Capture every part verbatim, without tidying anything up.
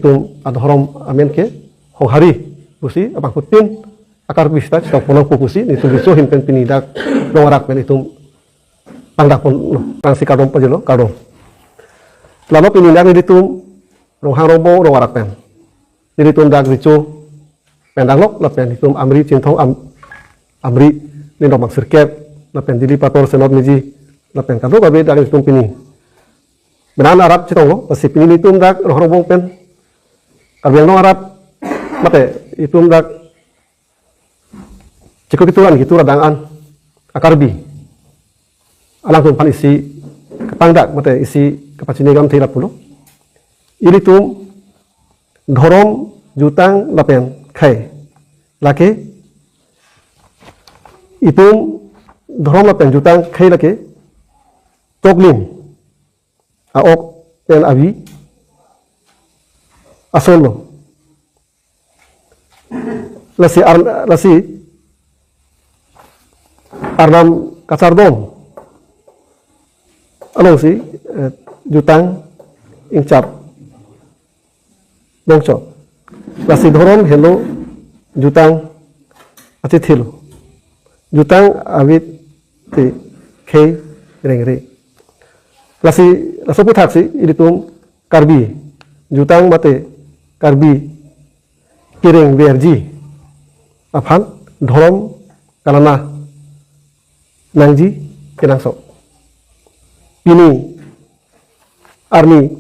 itum adhorom amen ke Honghari pusi abangphutin a-Karbi sita chitokpon nangpo pusi nelitum riso ahin pen pini dak Rong Arak pen itum pangdak ponlo. Aphrangsi kardom pajirlo, kardom. Lalo pini dak nelitum Ronghang Rongbong Rong Arak pen nelitum dak riso pen danglok lapen itum Amri Chinthong Am-, Amri Lindong Bangsirkep lapen Dili Pator Senot Miji lapen kadokave dak itum pini benan arat chetonglo, lasi pini nelitum dak Ronghang Rongbong pen Karbi Anglong arat mate itum dak chiklo kitur an kitur adang an a-Karbi alangtum aphan isi kapangdak mate isi kapachini gamthe lapulo. Ilitum dhorom, jutang lapen khei, lake itum dhorom lapen jutang khei lake choklim a-ok pen avi asonlo. Lasi ar-, lasi arnam kachardom alongsi, eh, jutang ingchap longchot. Lasi dhorom helo jutang achethilo. Jutang avit te khei rengre. Lasi laso aphuthaksi ilitum Karbi jutang mate Karbi kereng verji aphan dhorom kalana nangji kenangsot. Pini arni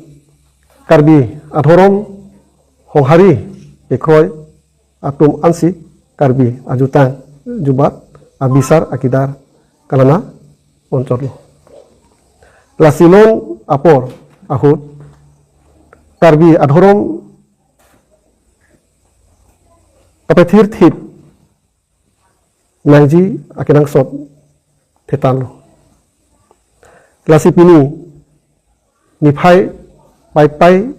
Karbi adhorom Honghari kekroi atum ansi Karbi ajutang jubat abisar akedar kalana ponchotlo. Lasi non apor ahut Karbi adhorom kapethirthip nangji akenangsot thetanlo. Lasi pini niphai Paipai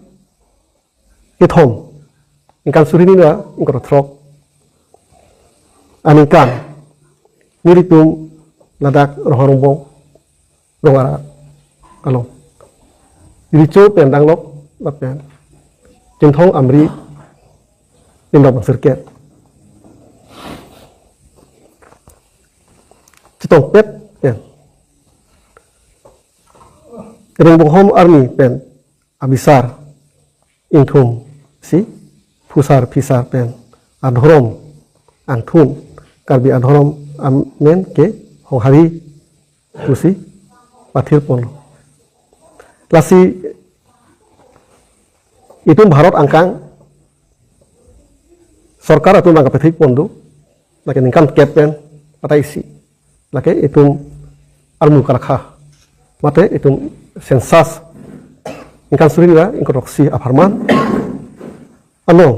kethom, ningkan suri hini ra ingkoi ra throk aningkan nelitum ladak Ronghang Rongbong Rong Arak along riso pen danglok lapen Chinthong Amri Lindong Bangsirkep chetongpet pen Ringbonghom arni pen abisar ingthumsi phusar phisar pen adhorom angthun Karbi adhorom amen ke Honghari pusi pathirponlo. Lasi itum Bharat angkang sorkar atum bang kapethikpon do, lake ningkan kep pen patai isi, lake itum armu kalakha mate itum census ningkan suri ra ingkoi ra throksi apharman ano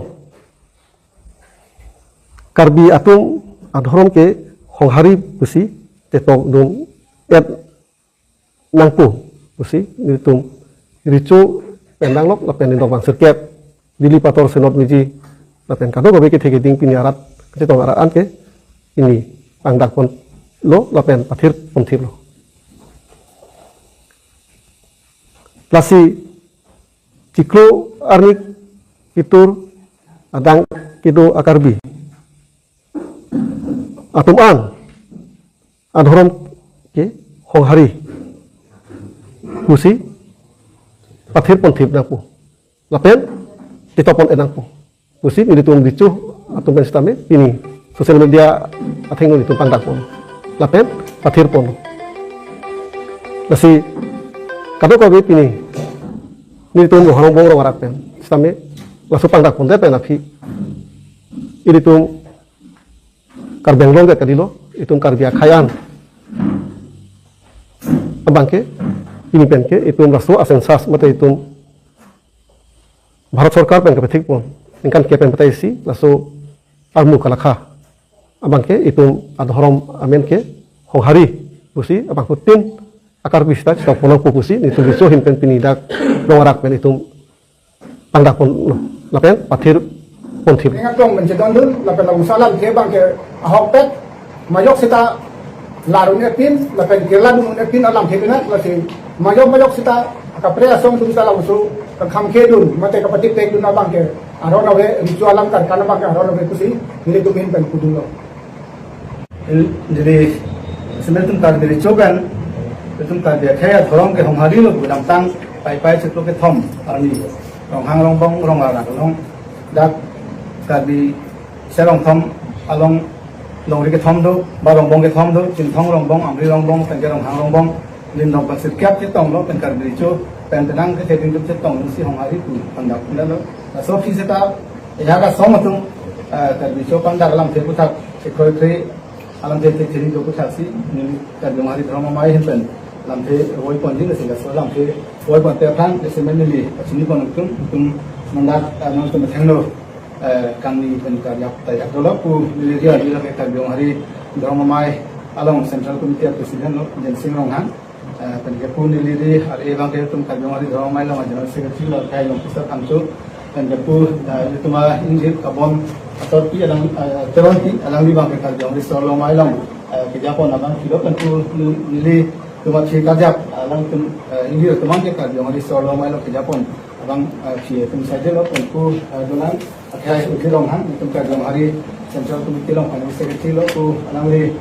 Karbi atum adhorom ke Honghari pusi chetokdun et nangpo pusi nelitum riso pen danglok lapen Lindong Bangsirkep, Dili Pator Senot Miji lapen kadokave kethe keding pini arat kachetong arat an ke pini pangdak ponlo lapen pathirponthiplo. Lasi chiklo arni kitur adang kedo a-Karbi atum an adhorom ke Honghari pusi pathirponthip nangpo lapen chetokpon et nangpo pusi nelitum riso atum pen sitame pini social media athengno nelitum pangdakpon lapen pathirpon. Lasi kadokave pini nelitum Ronghang Rongbong Rong Arak pen sitame laso pangdakpondet pen aphi ilitum Karbi Anglong ke kalilo, itum Karbi akhei an abang ke pini pen ke itum laso a-census mate itum Bharat sorkar pen kapethikpon ningkan kep pen patai isi laso armu kalakha abang ke itum adhorom amen ke Honghari pusi abangphutin a-Karbi sita chetokpon nangpo pusi nelitum riso ahin pen pini dak Rong Arak pen itum pangdakponlo lapen pathirponthip. Ingat dong menjedon dun lapen lagu salam ke bang ke ahokpet majok sita larun epin lapen kirla dun epin alam ke pinat lasi majok majok sita Kapre asong atum ta labangso kangkham kedun mate kapatipekdun abang ke aron ave, riso alam karkan abang ke aron ave pusi nelitum ahin pen pudunlo. Jadi, sebenarnya itum Karbi Recho kan, itum Karbi akhei adhorom ke Honghari lo, kedamtang Paipai chiklo kethom arni Ronghang Rongbong Rong Arak along dak Karbi Serong thom along longri kethom do, ba Rongbong kethom do, Chinthong Rongbong, Amri Rongbong, pen ke Ronghang Rongbong, Limdong Pangsirkep chetonglo, pen Karbi Recho, pen penang ke theding tum chetong si Honghari pu pangdak lo. Laso aphi seta, ya ka asong atum, eh, Karbi Recho pangdak alamthe aputhak, sekroi kre, alamthe thethiri do aputhak si, neli Karbi Honghari Dhorom Amei ahin pen, lamthe voi ponji, lasi laso lamthe voi ponte aphan, lasi neli, pachini pon atum, atum mandak, eh, nangtum thenglo. Eh, kangni pen karyak tayak dolo pu neli ri ari lake Karbi Honghari Dhorom Amei along Central Committee President lo Jensing Ronghang. Eh, pen ke pu neli ri ari abang ke itum Karbi Honghari Dhorom Amei along General Secretary lo Kai Long Pisar Kangchu. Pen ke pu, eh, itum a ingjir kabon ator pi alang, eh, Teron pi alangli abang ke Karbi Honghari Solo Amei along, eh, kejapon abang kilo pen pu neli itum a thi kajap alangtum, eh, ingjir atum ke Karbi Honghari Solo Amei along kejapon abang, eh, si atum saje lo pen pu, eh, dolang akhei Uji Ronghang, itum Karbi Honghari Central Committee along Finance Secretary lo pu alangli,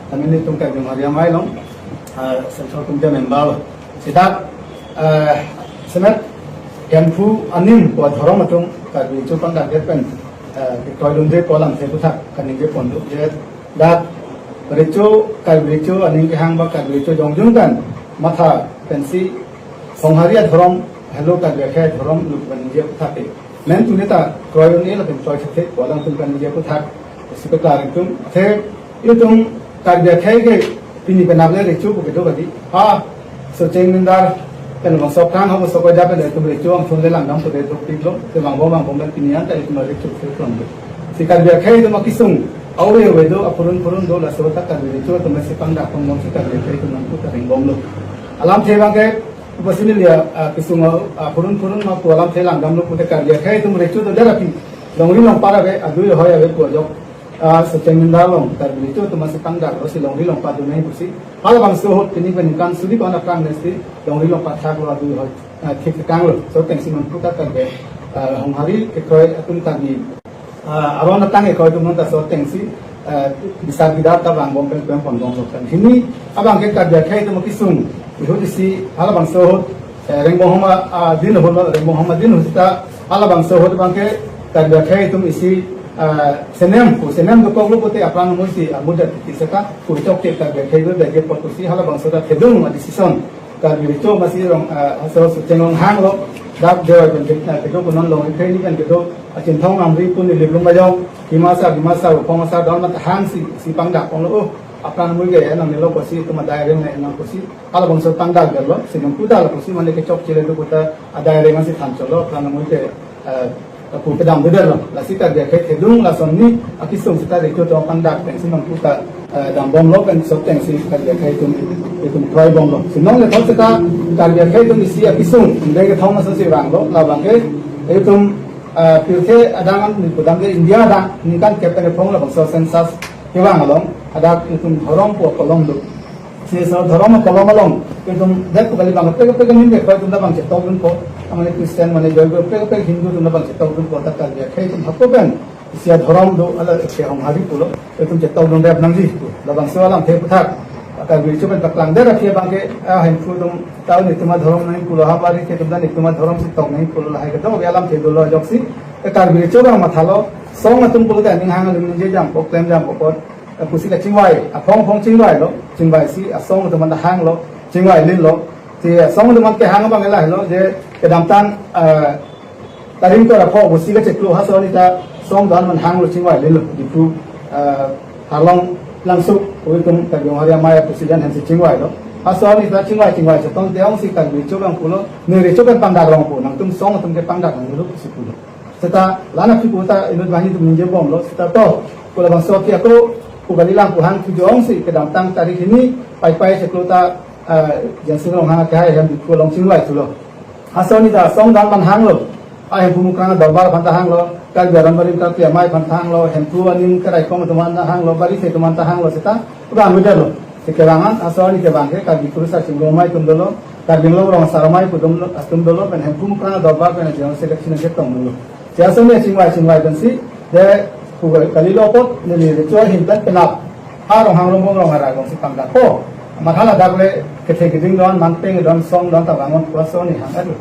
kami itum Karbi Honghari Amei along, eh, Central Committee member lo. Seta, eh, semet Hemphu anim pu adhorom atum Karbi Recho pangdak pen, eh, kekroi dunde pu alamthe aputhak kaningje pon do je dak Recho, Karbi Recho aning kehang ba Karbi Recho jongjung kan matha pensi Honghari adhorom helo Karbi akhei adhorom lo pu kaningje aputhak ke. Main tuni ta kroi un-e lapen kroi thekthe pu alangtum kaningje aputhak si peklar itum. Athe itum Karbi akhei ke pini penap le Recho pu kedo kadi. Ha, Socheng Mindar pen bangso kang ha bangso ko ja pen itum Recho angthun le langdam pu de dok pik lo. Te vangbom vangbom pen pini an ta itum Recho se kron lo. Si Karbi akhei itum akesung, awe awe do, aphurun phurun do, laso ta Karbi Recho atum si pangdak pongbom si Karbi akhei itum nangpu ta ringbom lo. Alamthe abang ke, upasini lia, ah, kesung, ah, aphurun phurun ma pu alamthe langdam lo pute Karbi akhei itum Recho do darapi. Longri longpat ave, adui hoi ave pu ajok. Ah, Socheng Mindar along Karbi Recho atum si pangdak lo si longri longpat dunai pusi. Halabangso ahut pini peningkan suri ko-an aphrang nesi longri longpat thak lo adui hoi, ah, thik thekang lo. So tengsi nangpu ta Karbi, ah, Honghari kekroi atum Karbi, ah, aron atang kekroi atum ta so tengsi, ah, bisar bidar ta vangbom pen pen pongbom lo kan. Hini abang ke Karbi akhei itum akesung. Ihut isi halabangso ahut, eh, Ringbom Homa, ah, din ahut lo, Ringbom Homa din ahut ta halabangso ahut abang ke Karbi akhei itum isi, ah, senem pu, senem dokok lo pute aphrang amu si, ah, muda titi seta pu chokche Karbi akhei lo dage pot pusi halabangso ta thedung a decision. Karbi Recho masi rong, ah, so Socheng Ronghang lo, dak Dewai pen ke, ah, kedo kunon long ikhre ni kan kedo, ah, Chinthong Amri pu ni Liplung Bajong, Hima Asar, Hima Asar, Uphong Asar, don mat hang si, si pangdak pon lo, oh, aphrang amu ke, eh, nang nelo pusi, itum adai reng nang pusi, halabangso pangdak lo, si nangpu ta lo pusi, mane kechokche le do pu ta, adai reng si than cholo, aphrang amu ke, eh, pu kedam beder lo. Lasi Karbi akhei thedung lason ni akesung seta Recho atum pangdak pensi nangpu ta, eh, dambom lo pen so tengsi Karbi akhei itum, itum kroi bom lo. Si non le thot seta Karbi akhei itum isi akesung, inde kethom ason si vang lo, labang ke itum, eh, pirthe adang an ni pudam ke India adang, ningkan kep pen phong labangso census kevang along, hadak itum dhorom pu akolom do. Si so dhorom akolom along, itum det pu kali abang, pek pek ni pek itum ta abang chetokdunpo, amane Christian, mane Jaiva, pek pek Hindu atum ta abang chetokdunpo, ta Karbi akhei itum hapu pen, isi adhorom do, hala ke Honghari pulo, itum chetokdun rep nangji pu. Labangso alamthe aputhak, Karbi Recho pen paklang der aphi abang ke, ah, Hemphu atum, ta un itum adhorom nangji pulo, ha bari ke itum ta itum adhorom si tok nangji pulo, lahai kedo alamthe dolo ajoksi, eh, Karbi Recho abang mathalo, song atum pulote aning hang aling ningje jampo, klem jampo apot, eh, pusi ke chingvai, aphong aphong chingvai lo, chingvai si, asong atum anta hang lo, chingvai lin lo, si asong atum anta kehang abang lahelo, je kedamtang, eh, taring tor apho, pusi ke chiklo ha so ni ta, song don man hang lo chingvai lin lo, Diphu, eh, Harlong Langsuk, ui tum Karbi Honghari Amei President ahin si chingvai lo. Ha so ni ta chingvai, chingvai chetong te ong si Karbi Recho abang pulo, ne Recho pen pangdak rong pu, nangtum song atum ke pangdak nang lo pusi pulo. Seta la-an aphi pu ta inut banghini atum ningje bom lo, seta to, pu labangso aphi ako, pu kali lang pu hang thu jong si, kedamtang tarik hini, Paipai chiklo ta, eh, Jensing Ronghang akehai ahem Diphu along chingvai thulo. Ha so ni ta song don man hang lo, ah, Hemphu Mukrang adorbar aphan ta hang lo, Karbi aron barim Karbi Amei aphan ta hang lo, Hemphu aning keraikom atum anta hang lo, barithe atum anta hang lo, seta, abang beder lo. Si kevang an, ha so ni kevang ke, Karbi Kurusar Chingrum Amei atum dolo, Karbi Anglong rong asar amei pudum atum dolo pen Hemphu Mukrang adorbar pen general secretary nangchetong dolo. Si ason ne chingvai chingvai pensi de pu kalilo apot neli recho ahin pen penap ha Ronghang Rongbong rong arai alongsi pangdakpo. Matha ladak le kethe keding don, manpeng don, song don, ta vangon puaso ni hang adu.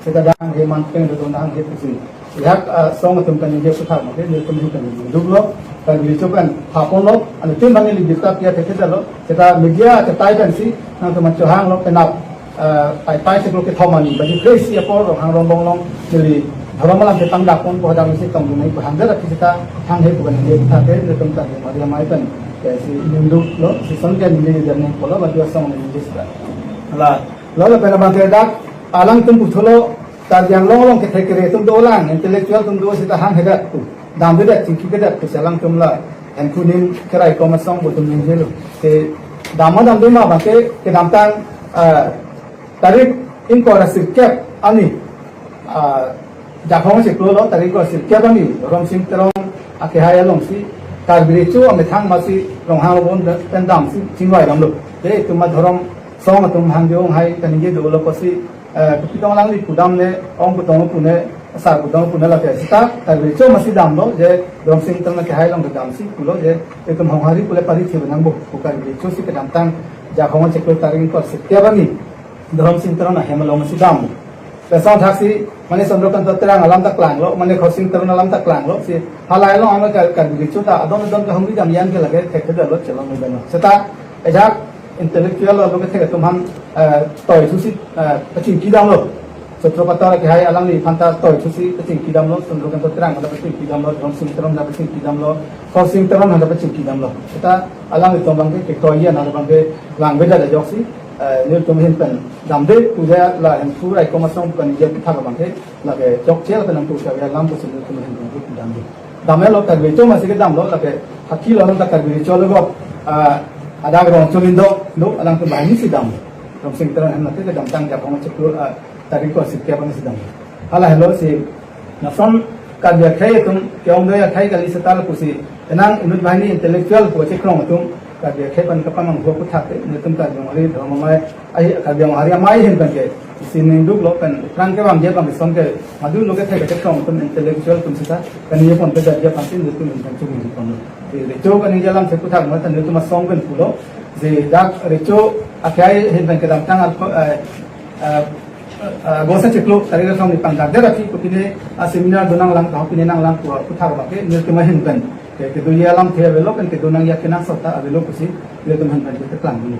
Seta dang he manpeng do don dang he pusi. Ihak, ah, song atum kaningje puthak mate, nelitum ahin kaningje duklo, kan bili chokan hapon lo, anu tim bang neli birta pia teke lo, seta media ketai pensi, nangtum achohang lo penap, ah, pai pai chiklo kethom ani, bagi crazy apor Ronghang Rongbong along, neli dhorom alam ketang dakpon po hadang si tong dunai po hangder ati seta, hang he bukan dia puthak ke, nelitum kan dia mari amei pen, ya si ningduk lo, si son kan neli dan ning polo, bagi asong neli seta. La, lo lo pena bang ke dak, alangtum puthot lo, Karbi Anglong along kethe kere atum dolang, intellectual atum do seta hang hedat pu. Damdedet, chingkidedet pu si alangtum la. Hemphu ning kerai kom asong pu atum ningjelo. Te dam ma damde ma bang ke kedamtang, ah, tarik ingkoi ra sirkep ani, ah, Jakhong chiklo lo tarik ingkoi ra sirkep ani Dhorom Sing Teron akehai alongsi Karbi Recho amethang masi Ronghang Rongbong pen damsi chingvai damlo. Te itum adhorom song atum hang jong hai kaningje dolo pusi, eh, kopi tong alangli pudam ne, ong putong pune, asar putong pune lake seta, Karbi Recho masi damlo, je Dhorom Sing Teron akehai along damsi pulo, je itum Honghari pule pari thibi nangpo, pu Karbi Recho si kedamtang, Jakhong chiklo tarik ingkoi ra sirkep ani, Dhorom Sing Teron ahem along masi damlo. Lason thaksi, mane Chandrakanta Terang alam ta klanglo, mane Khorsing Teron alam ta klanglo, si halai along ame Kar-, Karbi Recho ta, adon adon kahumri dam yan ke lake, thekthedetlo chelong medano. Seta, ajak, intellectual lo, lo kethe atum aphan, eh, toithusi, eh, pachingki damlo. Sutro Pator akehai alangliphan ta toithusi pachingki damlo, Chandrakanta Terang ta pachingki damlo, Dhorom Sing Teron ta pachingki damlo, Khorsing Teron ta pachingki damlo. Seta alanglitum bang ke, ketoi ya na bang ke langvedet ajoksi, eh, nelitum ahin pen damde puja la Hemphu raikom asong pu kaningje puthak bang ke, lake chokche la pen nangtum kave alam pusi nelitum ahin pen damde. Damlo Karbi Recho masi kedamlo, lake haki lo nang ta Karbi Recho lo go, ah, adak rong cholindo, do, alangtum banghini si dam. Dhorom Sing Teron ahem lake kedamtang Jakhong chiklo, ah, tarik ingkoi ra sirkep ani si dam. Hala helo si, lason Karbi akhei atum, ke-ong doi akhei kali seta lapusi, enang inut banghini intellectual pu chekrong atum, Karbi akhei pen kapamanghu puthak te, nelitum Karbi Honghari dhorom amei, ai, Karbi Honghari amei ahin pen ke, isi ningduk lo pen, rang kevang dia bang son ke, madu lo kethe kekrong atum intellectual atum seta, kaningje ponpe dak dia pangsin nelitum ahin pen chuningje pon. Di Recho kaningje alam si puthak mate nelitum asong pen pulo, si dak Recho akhei ahin pen kedamtang arko, eh, eh, eh, August chiklo tarik ra song ni pangdakdet aphi kopine a seminar do nanglang, kahok pine nanglang pu puthak bang ke, nelitum ahin pen. Ke, kedo ya alamthe avelo pen, kedo nang ya kenangsot ta avelo pusi, nelitum ahin pen ke keklang dulu.